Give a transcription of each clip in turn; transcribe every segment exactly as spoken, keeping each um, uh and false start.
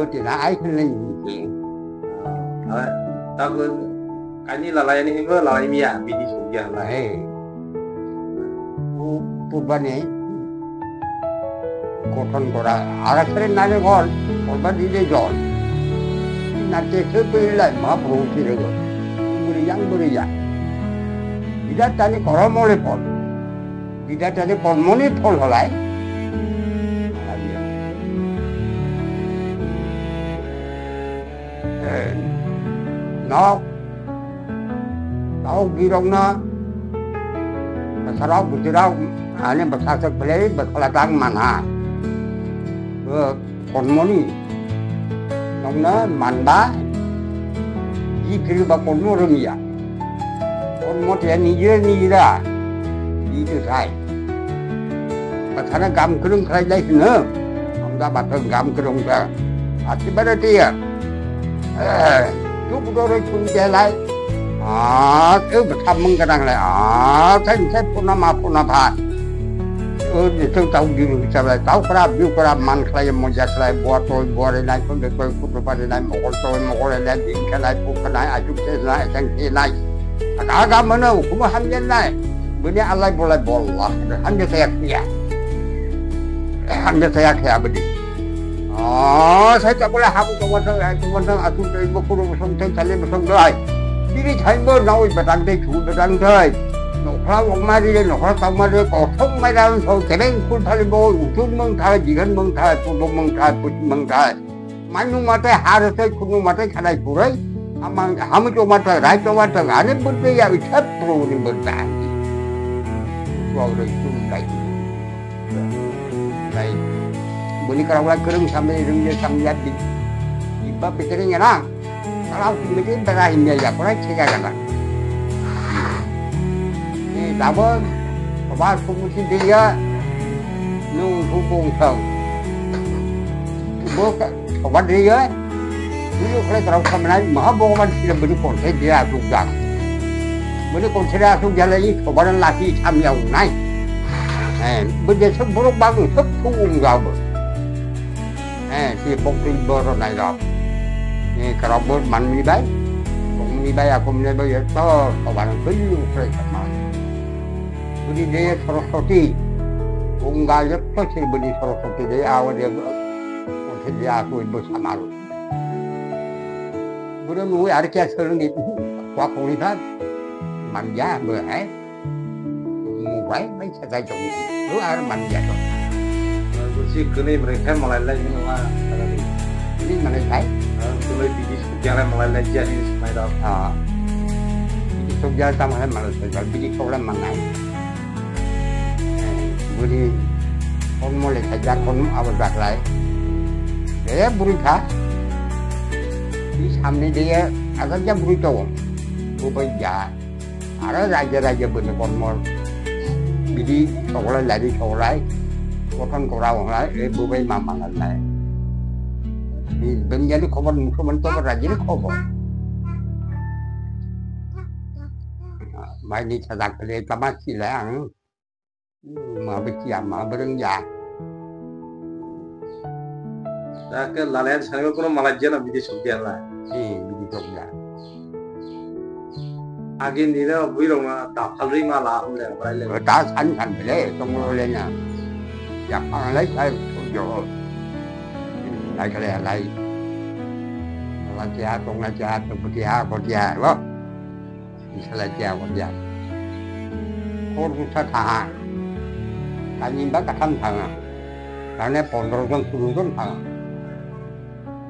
Tina ai khna ni. Ala, tago, kani lalai ni himbo lalai miya, bidi sugya hala. Hey. U, purba ni. Kothon gora, ara sere nani gol, purba di de jol. Na te se pe lai ma bro ti re go. Buri yang buri ya. Ida tani koro mole pon. Ida tani pon moni pon halai. Eh, nok, tau birokno, bwsarok, bwsarok, ani bwsajwk belai bwsala tang manha. Bo kormoni, nokno manba, i phirba kormo romya. Kormo te nije nijra, i to sai. Bwsano gam kwrwng khlai lai hwno, hamda bathang gam kwrwng kha. Ati bara tiya. Eh, tuk doroi tung te lai. Ah, tu bwtham mung ganang lai. Ah, sai sai puna ma puna pha. O, ni tuk tau biru bichar lai. Tau kra, biu kra, man khlai, moja khlai, bua toi, bua re nai, kun de toi, kun de pa re nai, mogol toi, mogol re nai, din khlai, pu khlai, ajuk te nai, sang te nai. Aga aga mano, kuma hamya nai. Bini alai bolai bollah. Hamya saya kya. Hamya saya kya bini. Oh, sai ta bolai habu to wata, ai to wata, asu to ibo kuru bosong tai, tali bosong dai. Bini thai bo nawi batang tai, chu batang tai. Nokra wong mari, nokra tau mari, kosong mai ran so, kebeng kul thali bo, utur mong thai, jigan mong thai, purbo mong thai, pusi mong thai. Manu matai har sai, kunu matai khanai kurai. Amang hamu to matai, rai to matai, ane berde ya, ichap pro ni berde. Wau rai tu kai. Lai, buni kara wala kereng sambil rengja sambil di. Iba pikirin ya nang. Kalau sumiti berahin ya, ya, kurang cega kana. Ni tabon, coba sumuti dia, nung hubung sang. Bo ka, coba dia, dulu kala terang sambil, maha bogoman sila beri konten dia, duk dak. Beri konten dia, duk jalan ini, coba dan lagi sambil nai. Eh, beri sep borok bagus, sep tunggung jawab. Eh, si pokri boro nai rok. Eh, kerok bor manmi bai. Pokri bai, aku mene bai, ya to, kawan beli ukre sama. Beri dia Saraswati. Bunga ya to si beri Saraswati dia, awa dia, ukre dia aku ibu samaru. Beri nui ari kya sering di, kuak kuri kan. Manja, ber, eh. Mobile bai sajai tong. Bo ar man ya to. Bo si kwnwi bwrwi khe malai lai mano ma. Ni malai lai. Kwnwi bidi sukya lai malai lai jani smai rok. Ah. Bidi sukya tam hai malai lai. Bidi problem manai. Budi kon mole sajak kon abo jaklai. Dia buri kha. Di samne dia agak ja buri to. Bo bai ja. Aro raja raja bini kormo bidi sokolai lari sokolai kothon kora onglai e bubai ma mangal lai. Ni benjani khobor musuman to raja ni khobor. Mai ni sajak le tama sila ang. Ma bwchya, ma bwrwngya. Ta khe lalayan sango kono malajya na bidi sokya na. Eh, bidi sokya. Agi nira bui rong na dapal ri ma la hum le brai le. Ta san san bele tong le na. Ya pang lai sai jo. Lai kale lai. La kya tong la kya to bwchya ko kya lo. Isala dia ko dia. Kor busa thaha. Tani ba katham thanga. Tane pondro jon, sulu jon thanga.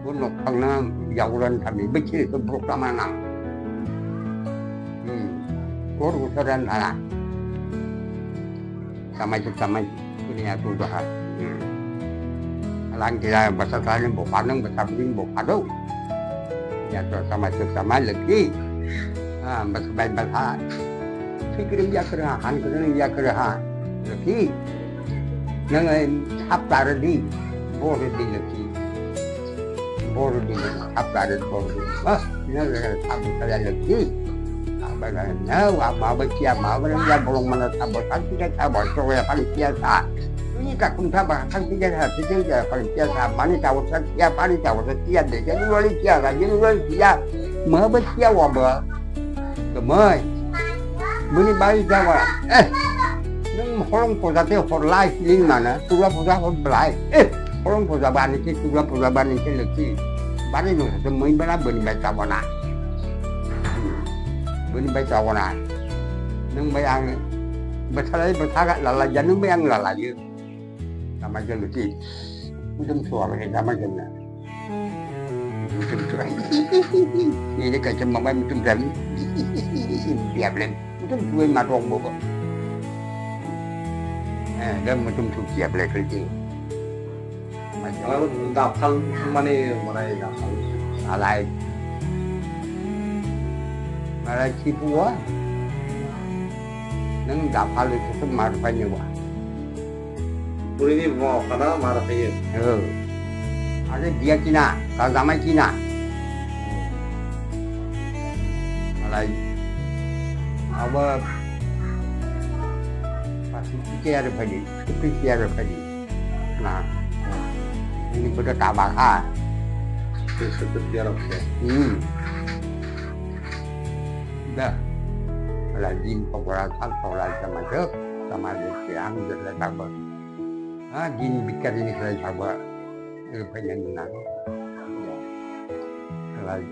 Bu nok thangna yagulan thami, bechiri to brok tama nang. Hmm. Kor busa dan thana. Samai tu samai. Dunia tu baha. Hmm. Lang kira basa tani bo panang basa bring bo pado. Ya to sama tu sama lagi. Ah, basa bai basa. Sikrim ya kira han kira ya kira ha. Lagi. Nang hap tar di. Bor di lagi. Bor di hap tar bor di. Ah. Ina le thabu kaya le ki. Aba na na wa ma ba kia ma ba ya bolong mana thabu san ki thabu so ya pang kia sa. Ni ka kum tha ba, khang ti ja ha, ti ja ha, khang ti ja ha, mani ta wa sa ti ya, pani ta wa sa ti ya, de ja ni wa li ti ya, ga ni wa li ti ya, ma ba ti ya wa ba. Ka mai. Bini bai ja wa. Eh. Nung horong poja te hor lai ni mana, tula poja hor blai. Eh. Horong poja ba ni ti, tula poja ba ni ti le ti. Bani no sa mai bana bini bai ta wa na. Bini bai ta wa na. Nung bai ang, ba sa lai, ba sa ga la la ja, nung bai ang la la ye. Damai jeng ti. Mutum suara ke damai jeng na. Mutum suara. Ini kaca mama mutum jeng. Biar blen. Mutum suai madong bobo. Eh, dan mutum tu biar blen kerja. Kalau daftar mana mana daftar. Alai. Alai si buah. Nang daftar itu semar banyak buah. Burini bo kana mar khaye. Oh. Ade biya kina, ta jamai kina. Alai. Aba pasi kike are phali, kike are phali. Na. Ini bodo tabak ha. Kike are phali. Hmm. Da. Alai din pokora sal pokora jamai do, jamai do siang do le tabak. Ha, din bikari ni khlai sabo, eh, phai nang nang. Khlai.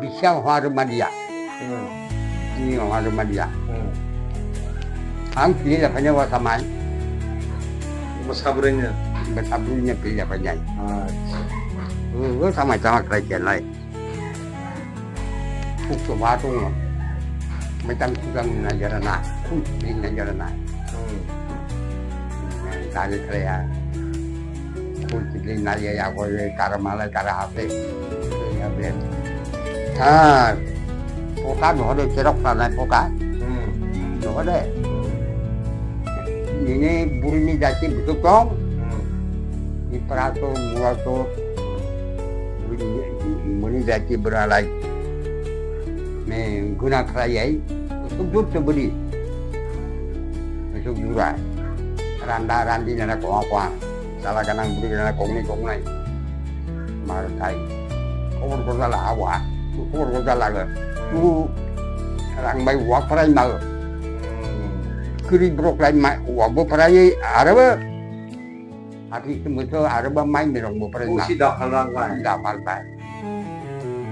Bisa hor madia. Hmm. Ini hor madia. Hmm. Ang pilih lah, kanya wa samai. Masabrenya. Masabrenya pilih lah, kanya. Acha. Oh, oh, sama-sama khlai khlai. Kuk to ba tong no. Mai tang kuk ang na jara na. Kuk bring na jara na. Hmm. Tari kare ya. Kuk bring na ya ya ko ye kara mala kara hape. Ya be. Ha. Poka no de cherok ta na poka. Hmm. No de. Nini buri ni jati betul tong. Hmm. Ni prato mula to. Muni jati bwralai. Me guna khlai ai. Suk dur to budi. Suk dura. Randa randi nana kwa kwa. Sala ganang budi nana kongni kongnai. Mar thai. Khobor gojala awa. Khobor gojala ga. Tu rang bai wa prai ma. Kiri brok lai ma wa bo prai araba. Hati se muso aro ba mai mirong bo prai ma. Usi dakhal rang bai. Dakhal bai.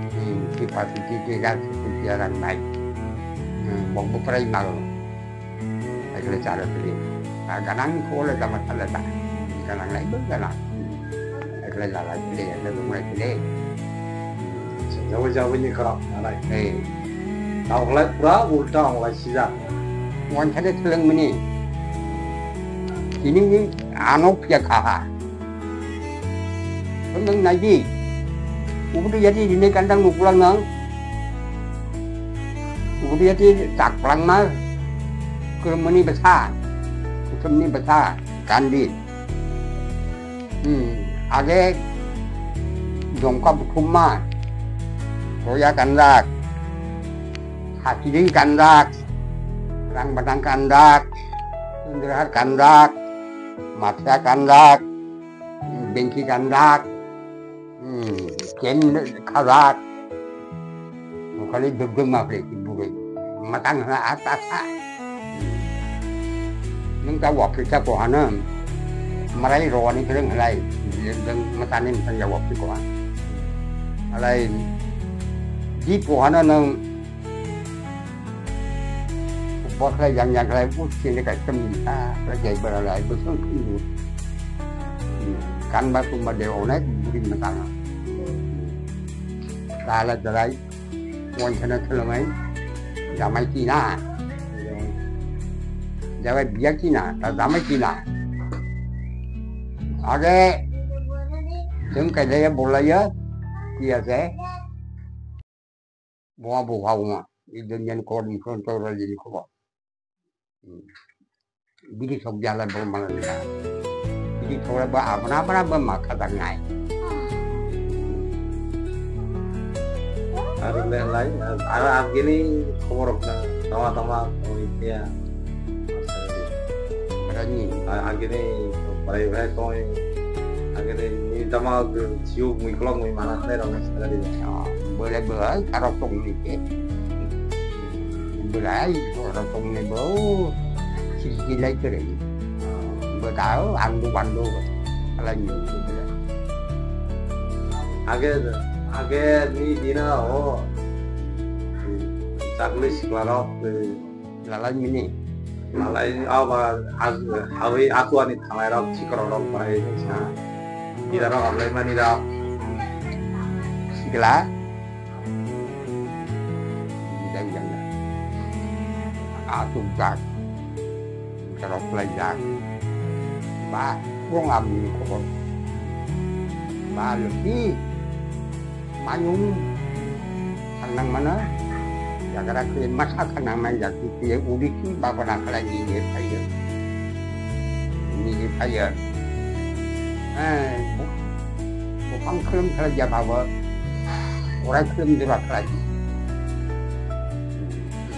Hmm, si pati si si ga si si rang bai. Hmm, bo bo prai ma. Ekle chara tuli. A ganang ko le dama sala da. Ganang lai bo ganang. Ekle la la tuli, ekle dum lai tuli. Jawa jawa ni kara nalai. Eh. Tao lai pura ulta ang lai sija. Wan thade thleng mini. Kini ni ano phiya kha ha. Nang nai di. Ubu yati dine kandang nukulang nang. Ubu yati tak plang ma. Kermani besa. Kermani besa. Kandi. Hmm. Age jongka bukhumma. Soya kandak. Hachiri kandak. Rang badang kandak. Indrahar kandak. Matya kandak. Bengki kandak, hmm, ken khajak, bukhali dugdug ma phle ki bugui, matang hna at at ha. Nung ta wapri ta kohana, marai rowani kereng halai, deng matani matang ya wapri kohan. Halai, di kohana nung, Boslai yang yang khlai, u sini kai tem ta, khlai jai bara lai, bu sung sung. Kan ba tum ba de onek buri matang. Kala jalai, wan chana thalamai, jamai kina. Jamai biya kina, ta jamai kina. Age, tem kai laya bolaya, kiya se. Bo bo ha ma. I dunya ni kor ni kon to ra ni ko. Bidi sok jala bo ma la. Bidi sok ba abna abna ba ma kha dang nai. Aro le lai, aro abgini khobor rok na tama tama oi ya. Ani. A-, agini parai bai tong. Agini ni tama siu mui kolok mui mana khlai rok nai sakha di. Ah, boleh boleh, karok tong ni ke. Boleh, karok tong ni bo. Sigi lai kere. Ah, bo tao, andu andu. Alai ni. Age, age ni dina o. Chakli sikla rok. Lalai mini. Lalai aba hawi atuani thanglai rok sikoro rok bai sa. Ida rok ablai mani rok. Sikla. Ida ida. Atu jak. Ida rok lai jak. Ba, wong abni khobor. Ba, leki. Mayung thangnang mano, jagra khe masa thangnang mai jati khe uri khe babana khlai ni ye phaiyo. Ni ye phaiyo. Eh, bu-, buphang khulum khlai ya babo, orai khulum deba khlai.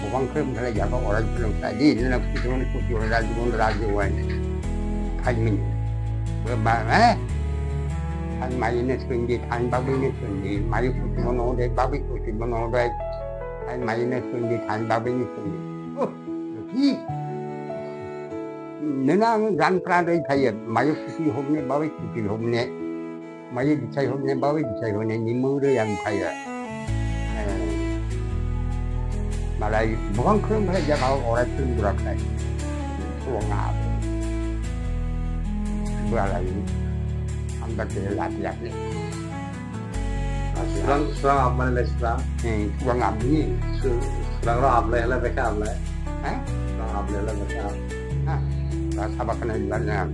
Buphang khulum khlai ya bo, orai khulum khlai di, nina kuchung kuchung raji gun raji wan. Khai min. Ba, eh? Than mayene sundi, than babine sundi, mayu kuti bono de, babi kuti bono de, than mayene sundi, than babine sundi. Oh, ki? Nena ang jan pran rei thaiye, mayu kuti hobne, babi kuti hobne, mayu bichai hobne, babi bichai hobne, ni mung rei ang thaiye. Eh, malai buphang khulum khlai jaga orai khulum durak khlai. Suang abo. Bualai. Ambar te lati lati. Suang, suang abmani lai suang. Eh, suang abni. Su-, suang ro ablai hala beka ablai. Eh? Suang ablai hala beka. Ah, rasa bakana ilan na.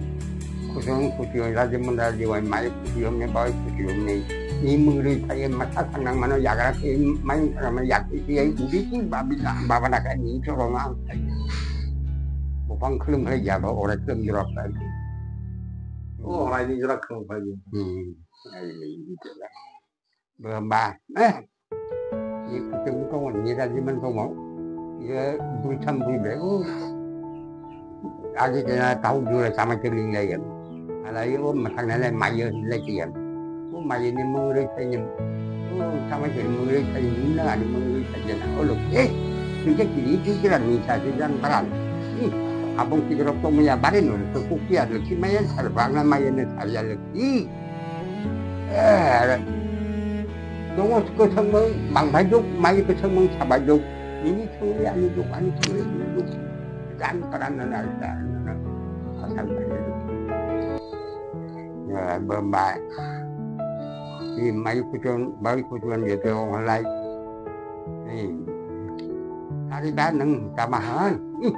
Kusung kuti oi raji mun raji oi mai kuti oi ne bai kuti oi ne. Ni mung rei thai ma sa thang nang mano yagra ke mai thang ma yak kuti ai udi ki babi na baba na ka ni to rong ang thai. Buphang khulum khlai ya ba orai khulum jrok thai. Oh, orai ni jrok khulum thai. Hmm. Ai ni ni. Ba, eh, ni kutung tongo, ni raji man tongo. Ye bui tham bui be, oh. Agi kena tahu jura sama keling lagi. Ala ye, oh, masak nana mayo lagi ya. Oh, mayo ni mengurus saja. Oh, sama keling mengurus saja, ni na ada mengurus saja na. Oh, lo, eh, kita kiri itu kira ni saja dan terang. Hmm, abang kira tongo ya, bare no, kekukian, lo, si mayan sar, bangla mayan sar ya, lo, ih. Eh, tongo kwchangmung, bangbai duk, mai kwchangmung sabai duk. Nini thangwi ani duk, ani thangwi nini duk. Jan paran nana, jan nana. Asal bai duk. Ya, bambai. Ni mai kuchon, bai kuchon ya te ong lai. Hmm. Ari da nang tamahan. Hmm.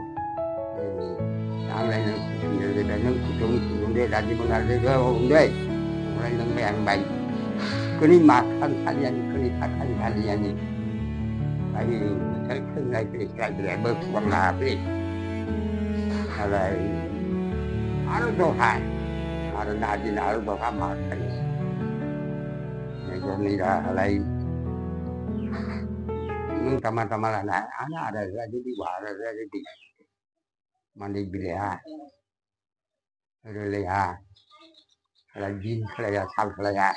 Ang lai nang kutung de, nang kutung, kutung de, dadi mo na de, ga, ong de. Ang lai nang bayang bay. Kuni makan kalian, kuni pakan kalian ni. Ai, kai kai lai kai kai de, ba kuang na be. Alai. Aro doha. Aro na di na aro doha makan. Nang kor ni da alai. Nang tama tama la na, ana ada ada di wa ada ada di. Mandi bile ha. Rele ha. Ala jin khlai ya, sal khlai ya.